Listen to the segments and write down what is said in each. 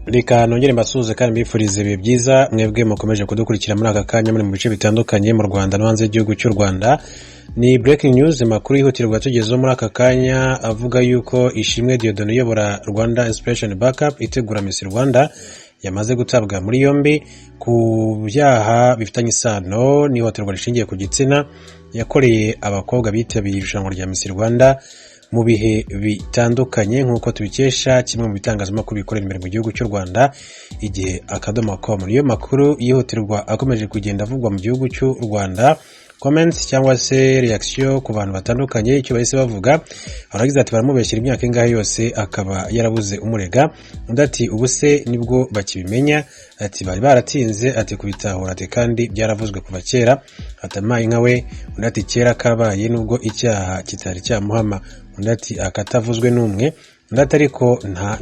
Reka nongere mbasuhuze kandi mbifurize ibihe byiza, mwebwe mukomeje kudukurikira muri aka kanya muri mu bice bitandukanye mu Rwanda no hanze y'igihugu cy'u Rwanda. Ni breaking news, amakuru yihutirwa tugezeho muri aka kanya avuga yuko Ishimwe Dieudonné uyobora Rwanda Inspiration Backup itegura Miss Rwanda yamaze gutabwa muri yombi ku byaha bifitanye isano n'ihohoterwa rishingiye ku gitsina yakoreye abakobwa bitabiriye irushanwa rya Miss Rwanda mu bihe bitandukanye, nk'uko tubikesha kimwe mu bitangazamakuru bikorera imbere mu gihugu cy'u Rwanda, Igihe.com. Niyo makuru yihutirwa akomeje kugenda avugwa mu gihugu cy'u Rwanda. Comments cyangwa se reaction ku bantu batandukanye, icyo bahise bavuga, baragize ati: "Baramubeshyira, imyaka ingahe yose akaba yarabuze umurega?" Undi ati: "Ubu se nibwo bakibimenya?" Ati: "Bari baratinze," ati, "kubitahura," ati: "kandi byaravuzwe kuva kera," ati: "Amaye nka we." Undi ati: "Kera kabaye nubwo icyaha kitari cyamuhama." Undi ati: "Akatavuzwe n'umwe." Undi ati: "Ariko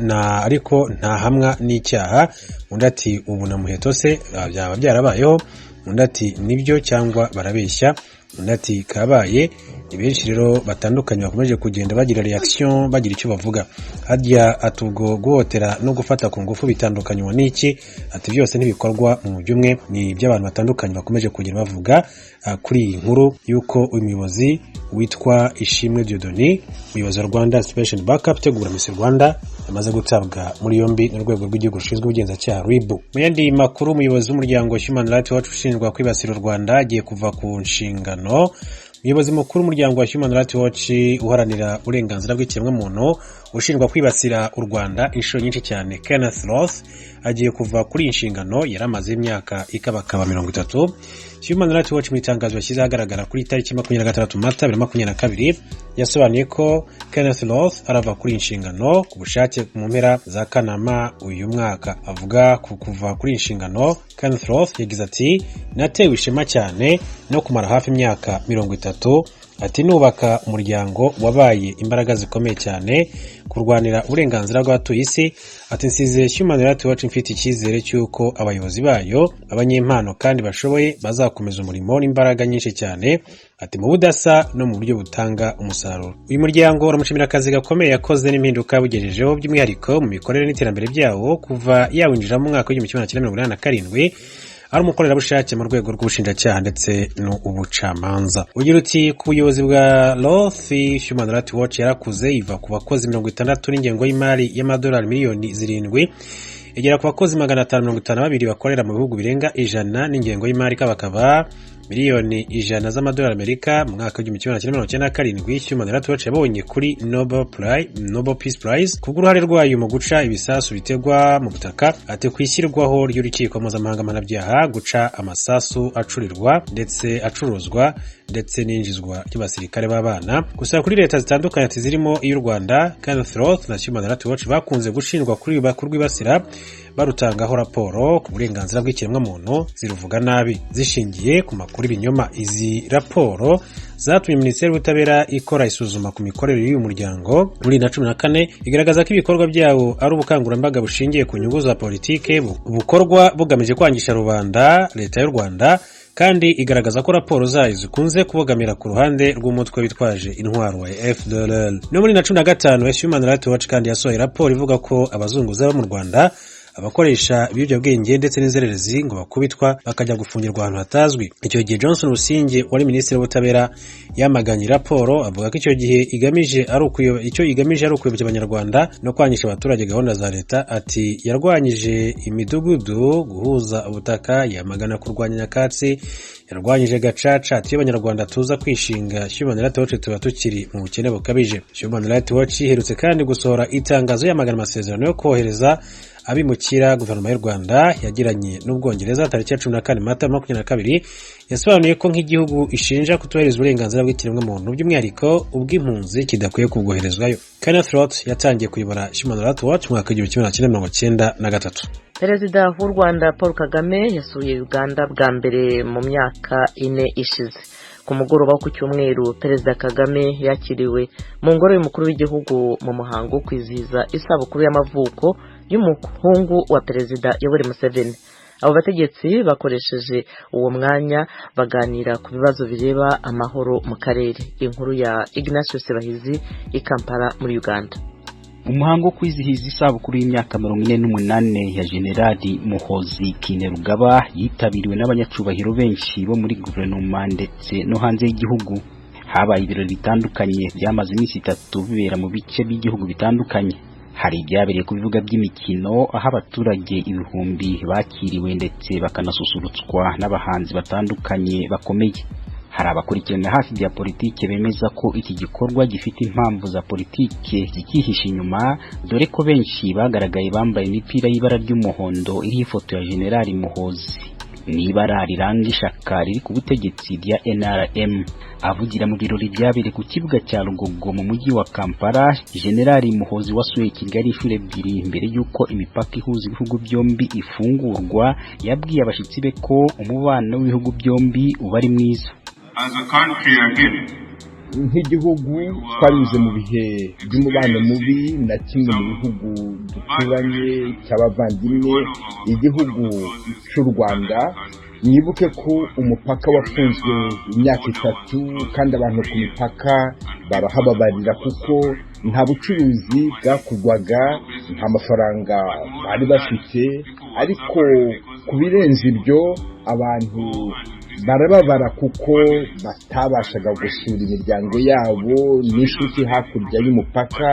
nta ariko ntahamwa n'icyaha." Undi ati: "Ubu na Muheto se byaba byarabayeho?" Undi ati: "Nibyo cyangwa barabeshya?" Undi ati: "Kabaye." Ni benshi rero batandukanye bakomeje kugenda bagira reaction, bagira icyo bavuga. Harya ati: "Ubwo guhotera no gufata ku ngufu bitandukanywa n'iki?" Ati: "Byose ntibikorwa mu mujyi umwe." Ni iby'abantu batandukanye bakomeje kugenda bavuga kuri iyi nkuru y'uko uyu muyobozi witwa Ishimwe Dieudonné, umuyobozi wa Rwanda Inspiration Backup itegura Miss Rwanda, yamaze gutabwa muri yombi n'urwego rw'igihugu rushinzwe ubugenzacyaha, RIB. Mu yandi makuru, umuyobozi w'umuryango Human Rights Watch ushinjwa kwibasira u Rwanda agiye kuva ku nshingano. Umuyobozi mukuru w'umuryango wa Human Rights Watch uharanira uburenganzira bw'ikiremwamuntu ushinjwa kwibasira u Rwanda inshuro nyinshi cyane, Kenneth Roth, agiye kuva kuri iyi nshingano yari amaze imyaka ikabakaba 30. Human Rights Watch mu itangazo yashyize ahagaragara kuri tariki 26 Mata 2022 yasobanuye ko Kenneth Roth arava kuri iyi nshingano ku bushake mu mpera za Kanama uyu mwaka. Avuga ku kuva kuri iyi nshingano, Kenneth Roth yagize ati: "Natewe ishema cyane no kumara hafi imyaka 30," ati, "nubaka umuryango wabaye imbaraga zikomeye cyane kurwanira uburenganzira bw'abatuye isi." Ati: "Nsize Human Rights Watch mfite icyizere cy'uko abayobozi bayo, abanyempano kandi bashoboye, bazakomeza umurimo n'imbaraga nyinshi cyane," ati, "mu budasa no mu buryo butanga umusaruro." Uyu muryango uramushimira akazi gakomeye yakoze n'impinduka yabugejejeho, by'umwihariko mu mikorere n'iterambere byawo, kuva yawinjiramo mu mwaka w'1987 ari umukorerabushake mu rwego rw'ubushinjacyaha ndetse n'ubucamanza. Ugira uti: "Ku buyobozi bwa Roth, Human Rights Watch yarakuze, iva ku bakozi 60 n'ingengo y'imari y'amadolari miliyoni 7 igera ku bakozi 552 bakorera mu bihugu birenga 100 n'ingengo y'imari ikabakaba miliyoni 100 z'amadolari Amerika. Mu mwaka w'1997 Human Rights Watch yabonye kuri Nobel Peace Prize kubw'uruhare rwayo mu guca ibisasu bitegwa mu butaka," ati, "ku ishyirwaho ry'urukiko mpuzamahanga mpanabyaha, guca amasasu acurirwa ndetse acuruzwa ndetse n'injizwa ry'abasirikare b'abana gusa kuri leta zitandukanye," ati, "zirimo iy'u Rwanda." Kenneth Roth na Human Rights Watch bakunze gushinjwa kurwibasira, barutangaho raporo ku burenganzira bw'ikiremwamuntu ziruvuga nabi zishingiye ku makuru y'ibinyoma. Izi raporo zatumye Minisiteri y'Ubutabera ikora isuzuma ku mikorere y'uyu muryango muri 2014, igaragaza ko ibikorwa byawo ari ubukangurambaga bushingiye ku nyungu za politike, bukorwa bugamije kwangisha rubanda leta y'u Rwanda, kandi igaragaza ko raporo zayo zikunze kubogamira ku ruhande rw'umutwe witwaje intwaro wa FDLR. No muri 2015 Human Rights Watch kandi yasohoye raporo ivuga ko abazunguza bo mu Rwanda, abakoresha ibiyobyabwenge ndetse n'inzererezi ngo bakubitwa bakajya gufungirwa ahantu hatazwi. Icyo gihe Johnson Busingye wari minisitiri w'ubutabera yamaganye raporo, avuga ko icyo gihe igamije ari icyo igamije ari ukuyobya Abanyarwanda no kwangisha abaturage gahunda za leta. Ati: "Yarwanyije imidugudu, guhuza ubutaka, yamagana kurwanya nyakatsi, yarwanyije gacaca." Ati: "Iyo Abanyarwanda tuza kwishinga Human Rights Watch tuba tukiri mu bukene bukabije." Human Rights Watch iherutse kandi gusohora itangazo yamagana amasezerano yo kohereza abimukira guverinoma y'u Rwanda yagiranye n'Ubwongereza tariki ya 14 Mata 22. Yasobanuye ko nk'igihugu ishinja kutubahiriza uburenganzira bw'ikiremwamuntu, by'umwihariko ubw'impunzi, kidakwiye kubwoherezwayo. Kenneth Roth yatangiye kuyobora Human Rights Watch mu mwaka w'1993. Perezida w'u Rwanda Paul Kagame yasuye Uganda bwa mbere mu myaka 4 ishize. Ku mugoroba wo ku cyumweru, Perezida Kagame yakiriwe mu ngoro y'umukuru w'igihugu mu muhango wo kwizihiza isabukuru y'amavuko y'umuhungu wa Perezida Yoweri Museveni. Abo bategetsi bakoresheje uwo mwanya baganira ku bibazo bireba amahoro mu karere. Inkuru ya Ignatius Bahizi i Kampala muri Uganda. Umuhango wo kwizihiza isabukuru y'imyaka 48 ya Generali Muhoozi Kainerugaba yitabiriwe n'abanyacubahiro benshi bo muri guverinoma ndetse no hanze y'igihugu. Habaye ibirori bitandukanye byamaze iminsi 3 bibera mu bice by'igihugu bitandukanye. Hari ibyabereye ku bibuga by'imikino aho abaturage ibihumbi bakiriwe ndetse bakanasusurutswa n'abahanzi batandukanye bakomeye. Hari abakurikirana hafi bya politike bemeza ko iki gikorwa gifite impamvu za politike zikihishe inyuma, dore ko benshi bagaragaye bambaye imipira y'ibara ry'umuhondo iriho ifoto ya Generali Muhoozi, ni ibara riranga ishyaka riri ku butegetsi rya NRM. Avugira mu birori byabereye ku kibuga cya Rugogo mu mujyi wa Kampala, Generali Muhoozi wasuye Kigali inshuro 2 mbere y'uko imipaka ihuza ibihugu byombi ifungurwa, yabwiye abashyitsi be ko umubano w'ibihugu byombi uba ari mwiza. Nk'igihugu twanyuze mu bihe by'umubano mubi na kimwe mu bihugu duturanye cy'abavandimwe, igihugu cy'u Rwanda. Mwibuke ko umupaka wafunzwe imyaka 3 kandi abantu ku mipaka barahababarira kuko nta bucuruzi bwakorwaga, nta mafaranga bari bafite. Ariko ku birenze ibyo, abantu barababara kuko batabashaga gusura imiryango yabo n'inshuti hakurya y'umupaka.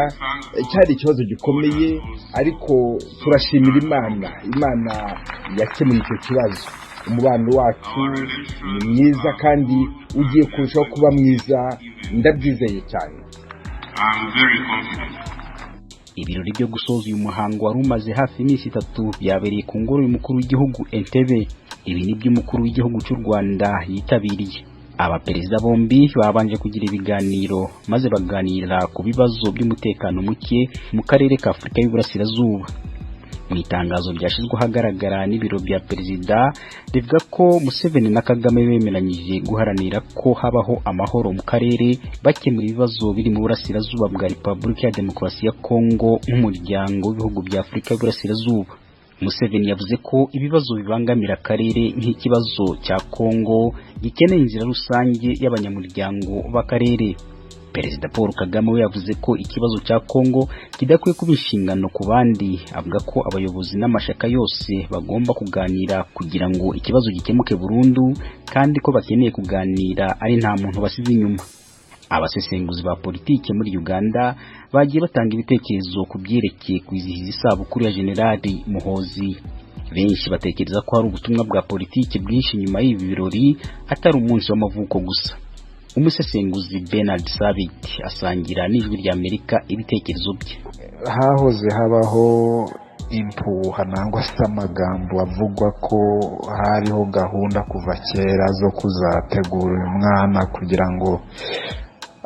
Cyari ikibazo gikomeye, ariko turashimira Imana. Imana yakemuye icyo kibazo. Umubano wacu ni mwiza kandi ugiye kurushaho kuba mwiza, ndabyizeye cyane. Ibirori byo gusoza uyu muhango wari umaze hafi iminsi 3 byabereye ku ngoro y'umukuru w'igihugu Entebbe. Ibi ni byo umukuru w'igihugu cy'u Rwanda yitabiriye. Abaperezida bombi babanje kugira ibiganiro maze baganira ku bibazo by'umutekano muke mu karere ka Afurika y'Uburasirazuba. Mu itangazo ryashyizwe ahagaragara n'ibiro bya perezida rivuga ko Museveni na Kagame bemeranyije guharanira ko habaho amahoro mu karere, bakemura ibibazo biri mu burasirazuba bwa Repubulika ya Demokarasi ya Kongo nk'umuryango w'ibihugu bya Afurika y'Uburasirazuba. Museveni yavuze ko ibibazo bibangamira akarere nk'ikibazo cya Kongo gikeneye inzira rusange y'abanyamuryango b'akarere. Perezida Paul Kagame we yavuze ko ikibazo cya Kongo kidakwiye kuba inshingano ku bandi, avuga ko abayobozi n'amashaka yose bagomba kuganira kugira ngo ikibazo gikemuke burundu, kandi ko bakeneye kuganira ari nta muntu basize inyuma. Abasesenguzi ba politike muri Uganda bagiye batanga ibitekerezo ku byerekeye kwizihiza isabukuru ya Generali Muhoozi. Benshi batekereza ko hari ubutumwa bwa politike bwinshi nyuma y'ibi birori, atari umunsi w'amavuko gusa. Umusesenguzi Bernard Sabit asangira n'Ijwi rya Amerika ibitekerezo bye. Hahoze habaho impuha nangwa se amagambo avugwa ko hariho gahunda kuva kera zo kuzategura uyu mwana kugira ngo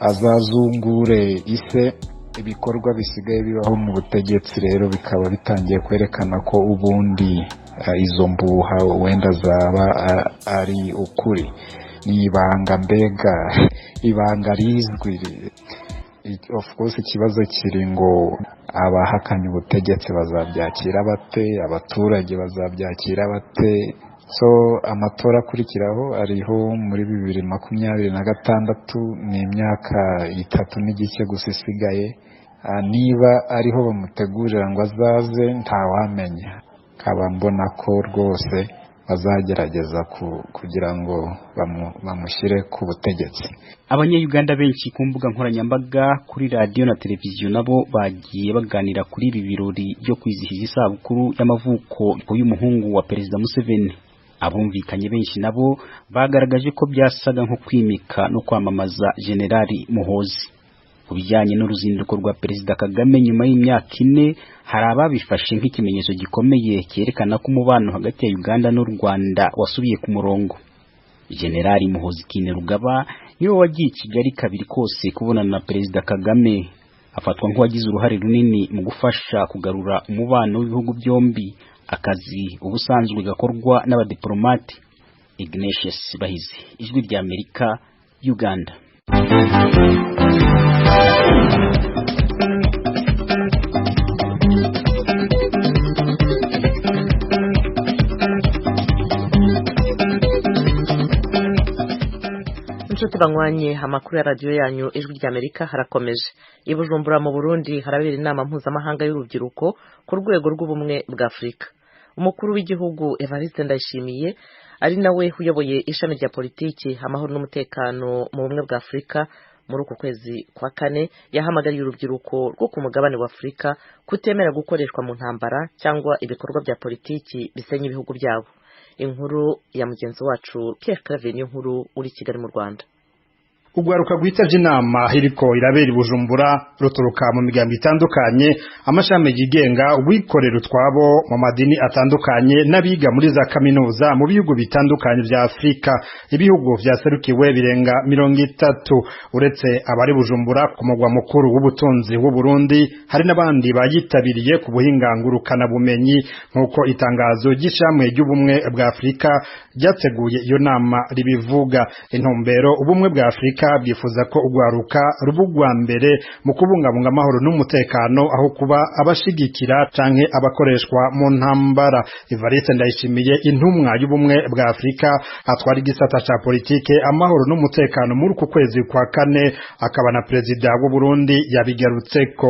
azazungure ise. Ibikorwa bisigaye bibaho mu butegetsi rero bikaba bitangiye kwerekana ko ubundi izo mbuha wenda zaba ari ukuri. Ni ibanga, mbega ibanga rizwi. Of course ikibazo kiri ngo abahakanye ubutegetsi bazabyakira bate, abaturage bazabyakira bate? So amatora akurikiraho ariho muri 2026, ni imyaka 3.5 gusa isigaye. Niba ariho bamutegurira ngo azaze ntawamenya, nkaba mbona ko rwose bazagerageza kugira ngo bamushyire ku butegetsi. Abanyayuganda benshi ku mbuga nkoranyambaga, kuri radiyo na televiziyo nabo bagiye baganira kuri ibi birori byo kwizihiza isabukuru y'amavuko y'umuhungu wa Perezida Museveni. Abumvikanye benshi nabo bagaragaje ko byasaga nko kwimika no kwamamaza Generali Muhoozi. Ku bijyanye n'uruzinduko rwa Perezida Kagame nyuma y'imyaka 4, hari ababifashe nk'ikimenyetso gikomeye cyerekana ko umubano hagati ya Uganda n'u Rwanda wasubiye ku murongo. Generali Muhoozi Kainerugaba niwe wagiye i Kigali kabiri kose kubonana na Perezida Kagame. Afatwa nk'uwagize uruhare runini mu gufasha kugarura umubano w'ibihugu byombi, akazi ubusanzwe gakorwa n'abadiplomate. Ignatius Bahizi, Ijwi rya Amerika, Uganda. Inshuti banywanye, amakuru ya radiyo yanyu Ijwi ry'Amerika harakomeje. I Bujumbura mu Burundi harabera inama mpuzamahanga y'urubyiruko ku rwego rw'Ubumwe bwa Afurika. Umukuru w'Igihugu Evariste Ndayishimiye, ari nawe uyoboye ishami rya politiki, amahoro n'umutekano mu Bumwe bwa Afurika, muri uku kwezi kwa kane yahamagariye urubyiruko rwo ku mugabane wa Afurika kutemera gukoreshwa mu ntambara cyangwa ibikorwa bya politiki bisenya ibihugu byabo. Inkuru ya mugenzi wacu Pierre Claver Niyonkuru uri i Kigali mu Rwanda. Ugwaruka rwitavye inama iriko irabera i Bujumbura ruturuka mu migambi itandukanye, amashami yigenga, uwikorera utwabo, mu madini atandukanye n'abiga muri za kaminuza mu bihugu bitandukanye vya Afurika. Ibihugu vyaserukiwe birenga 30. Uretse abari Bujumbura ku mugwa mukuru w'ubutunzi w'u Burundi, hari n'abandi bayitabiriye ku buhinga ngurukana bumenyi, nk'uko itangazo ry'ishamwe ry'Ubumwe bwa Afurika ryateguye iyo nama ribivuga. Intumbero: Ubumwe bwa Afurika bwifuza ko ugwaruka ruba urwa mbere mu kubungabunga amahoro n'umutekano, aho kuba abashigikira canke abakoreshwa mu ntambara. Evariste Ndayishimiye, intumwa y'Ubumwe bwa Afurika atwara igisata ca politike, amahoro n'umutekano, muri uku kwezi kwa kane akaba na perezida w'u Burundi, yabigarutseko.